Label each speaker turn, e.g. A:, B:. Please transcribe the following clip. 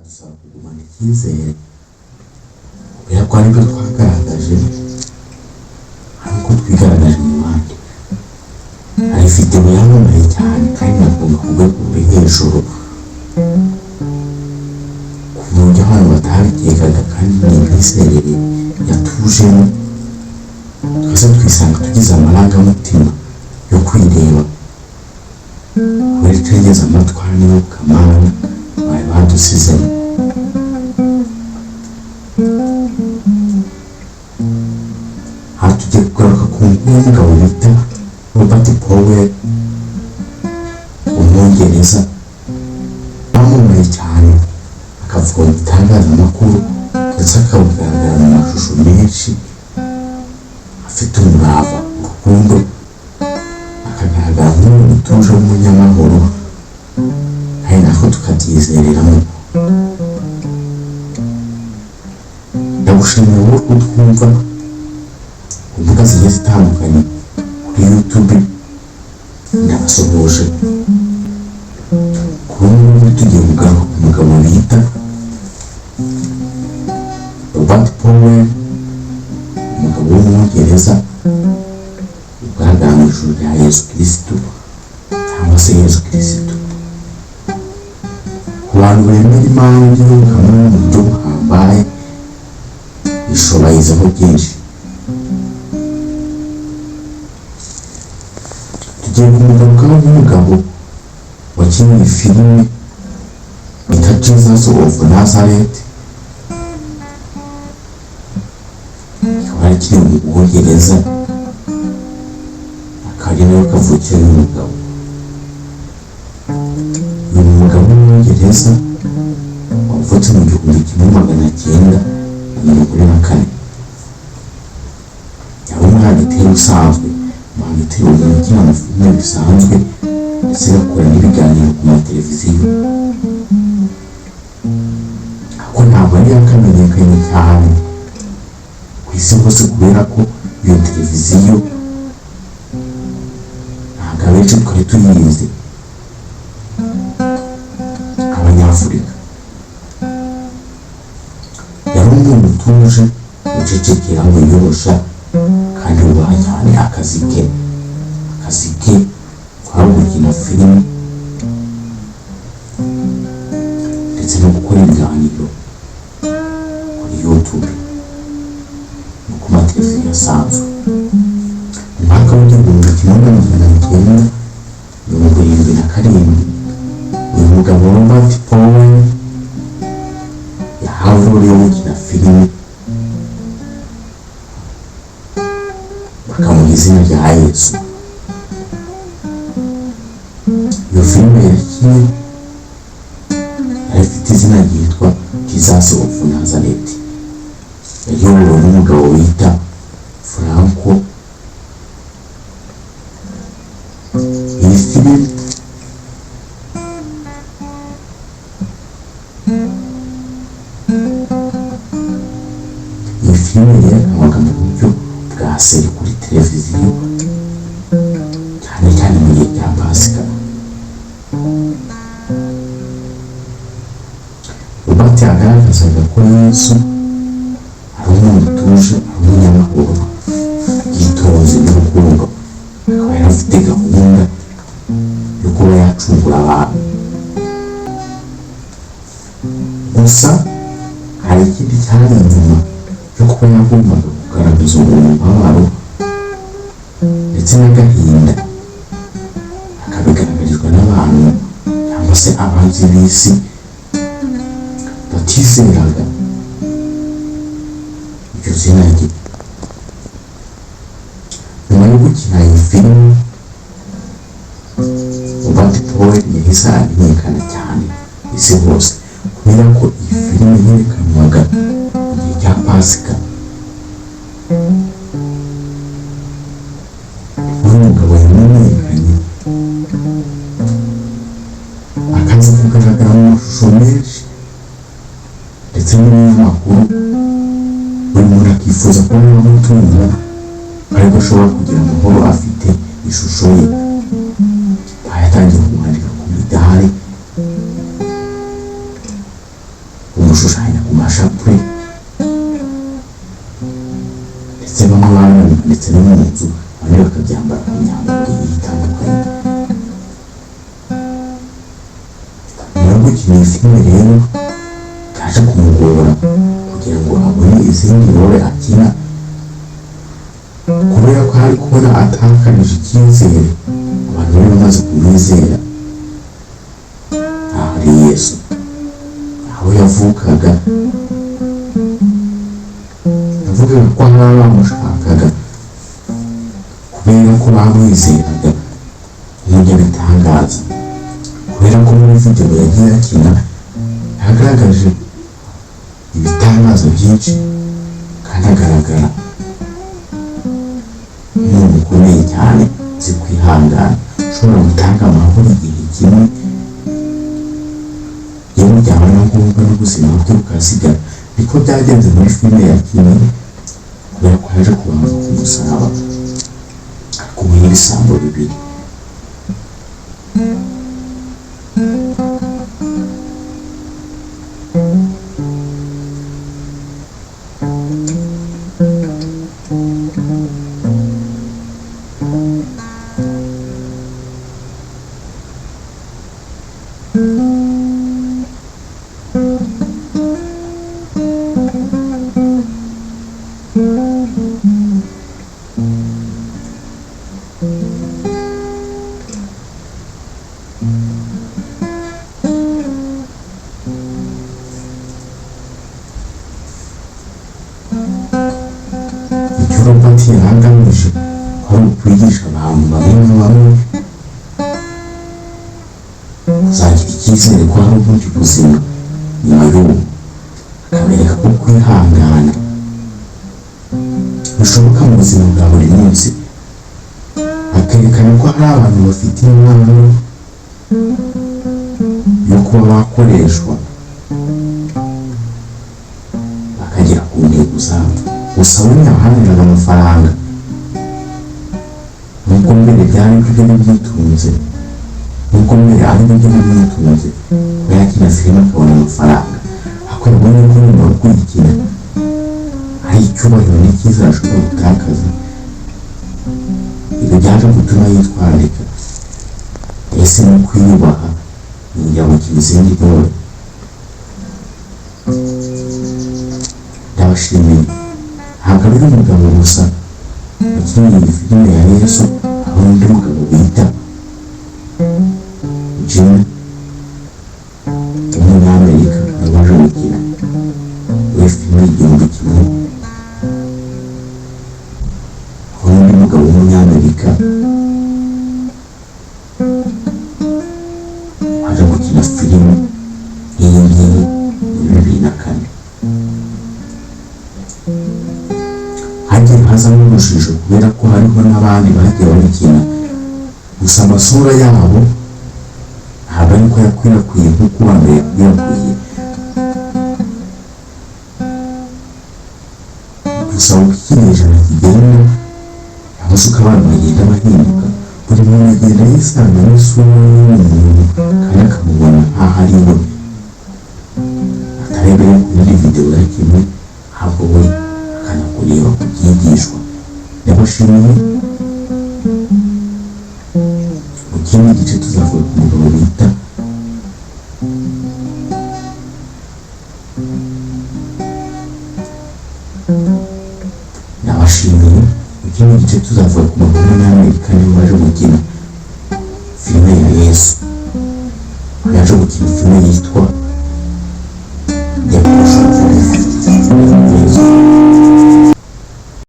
A: Bikadusaba kugumana icyizere kubera ko aribyo twagaragaje, ari uko twigaragaje mu bandi. Hari videwo yamamaye cyane kandi inakunzwe ku rwego ruri hejuru, ku buryo abantu batabikekaga, kandi ni imyizerere yatujemo, twese twisanga tugize amarangamutima yo kwireba kubera icengezamatwara n'iyobokamana bari badusizemo. Aha tugiye kugaruka ku nkuru y'umugabo bita Robert Powell, Umwongereza wamamaye cyane, akavuga mu bitangazamakuru ndetse akagaragara mu mashusho menshi afite umurava, urukundo, akagaragara nk'umuntu utuje w'umunyamahoro, kandi natwe tukabyizereramo. Ndagushimira wowe utwumva ku mbuga zigiye zitandukanye kuri YouTube, ndabasuhuje. Kuri ubu ngubu tugiye kugaruka ku mugabo bita Robert Powell, umugabo w'Umwongereza ugaragara mu ijuru rya Yesu Kirisitu cyangwa se Yesu Kirisitu. Ku bantu bemera Imana n'iyobokamana mu buryo buhambaye, ishobayizaho byinshi. Tugiye kumugarukaho nk'umugabo wakinnye filime bita Jesus of Nazareth, ikaba yarakiniwe mu Bwongereza, akaba ari nawe kavukire y'umugabo. Uyu mugabo w'Umwongereza wavutse mu 1944, yari umwagiteri usanzwe, umwagiteri umuntu ukina amafilime bisanzwe, ndetse agakora n'ibiganiro ku mateleviziyo, ariko ntabwo yari yakamenyekanye cyane ku isi hose kubera ko iyo televiziyo ntabwo abenshi twari tuyizi Abanyafurika. Yari umuntu utuje, ucecekera, wiyorosha kandi wubaha cyane akazi ke. Akazi ke kwari ugukina filime ndetse no gukora ibiganiro kuri YouTube no ku mateleviziyo asanzwe. Mu mwaka w'1977, uyu mugabo Robert Powell yahawe role yo gukina filime, bakamuha izina rya Yesu. Iyo filime yakinnye yari ifite izina ryitwa Jesus of Nazareth, yayobowe n'umugabo bita Franco. Iyi filime yerekanwaga mu buryo bwa seri kuri televiziyo, cyane cyane mu gihe cya Pasika. Robert yagaragazaga ko Yesu ari umuntu utuje, ari umunyamahoro, yitonze n'urukundo, akaba yari afite gahunda yo kuba yacungura abantu. Gusa hari ikindi cyari inyuma cyo kuba yagombaga kugaragaza uwo mubabaro ndetse n'agahinda, akabigaragarizwa n'abantu cyangwa se abanzi b'isi batizeraga iryo zina rye. Nyuma yo gukina iyi filime, Robert Powell yahise amenyekana cyane ku isi hose kubera ko iyi filime yerekanwaga mu gihe cya Pasika. Uyu mugabo yamenyekanye, akaza kugaragara mu mashusho menshi ndetse n'ibinyamakuru, buri muntu akifuza kuba yamutunga ariko ashobora kugira amahoro afite ishusho ye. Bayatangiye kumwandika ku midari. Kumushushanya ku mashapure, ndetse bamwe banabimanitse no mu nzu, abandi bakabyambara ku myambaro igiye itandukanye. Nyuma yo gukina iyi filime rero, byaje kumugora kugira ngo abone izindi role akina, kubera ko ari kubona atakarije icyizere abantu bari bamaze kumwizera nkaho ari Yesu. Aho yavukaga, yavugaga ko hari abamushakaga kubera ko bamwizeraga nk'umunyabitangaza, kubera ko muri video yagiye akina yagaragaje ibitangaza byinshi kandi agaragara nk'umuntu ukomeye cyane, uzi kwihangana, ushobora gutanga amahoro igihe kimwe, yewe byaba na ngombwa n'ubuzima bwe bukasigara. Niko byagenze muri filime yakinnye, kubera ko yaje kubanza ku musaraba ari kumwe n'ibisambo bibiri. Icyo Robert yari agamije kwari ukwigisha abantu bamwe na bamwe kuzagira icyizere ko hari ubundi buzima nyuma y'ubu, akabereka ko kwihangana bishoboka mu buzima bwa buri munsi, akerekana ko hari abantu bafite impano yo kuba bakoreshwa bakagera ku ntego zabo. Gusa we ntiyaharaniraga amafaranga, nubwo mbere byari byo byitunze, nubwo mbere ari byo byitunze, kuba yakina filime akabona amafaranga, ariko yabonye ko nyuma yo kuyikina hari icyubahiro n'icyizere ashobora gutakaza. Ibyo byaje gutuma yitwararika, yahisemo kwiyubaha, yongera gukina izindi role. Ndabashimiye. Ntabwo ari umugabo gusa wakinnye iyi filime ya Yesu, aho undi mugabo bita Jimmy w'umunyamerika nawe waje gukina muri filime 1000. Aho undi mugabo w'umunyamerika waje gukina filime nk'iyi ngiyi muri 2004. Hagiye hazamo urujijo kubera ko hariho n'abandi bagiye babikina, gusa amasura yabo ntabwo ariko yakwirakwiye nk'uko uwa mbere yakwirakwiye. Gusa uko ikinyejana kigenda, cyangwa se uko abantu bagenda bahinduka, buri muntu agenda yisanga n'isura y'umuntu kandi akamubona nk'aho ari we, atarebeye ku yindi videwo yakinnye, ahubwo we akajya kureba ku byigishwa. Ndabashimiye. Mu kindi gice tuzavuga ku mugabo bita Ndabashimiye. Mu kindi gice tuzavuga ku mugabo w'umunyamerika niwe waje gukina filime ya Yesu, yaje gukina filime yitwa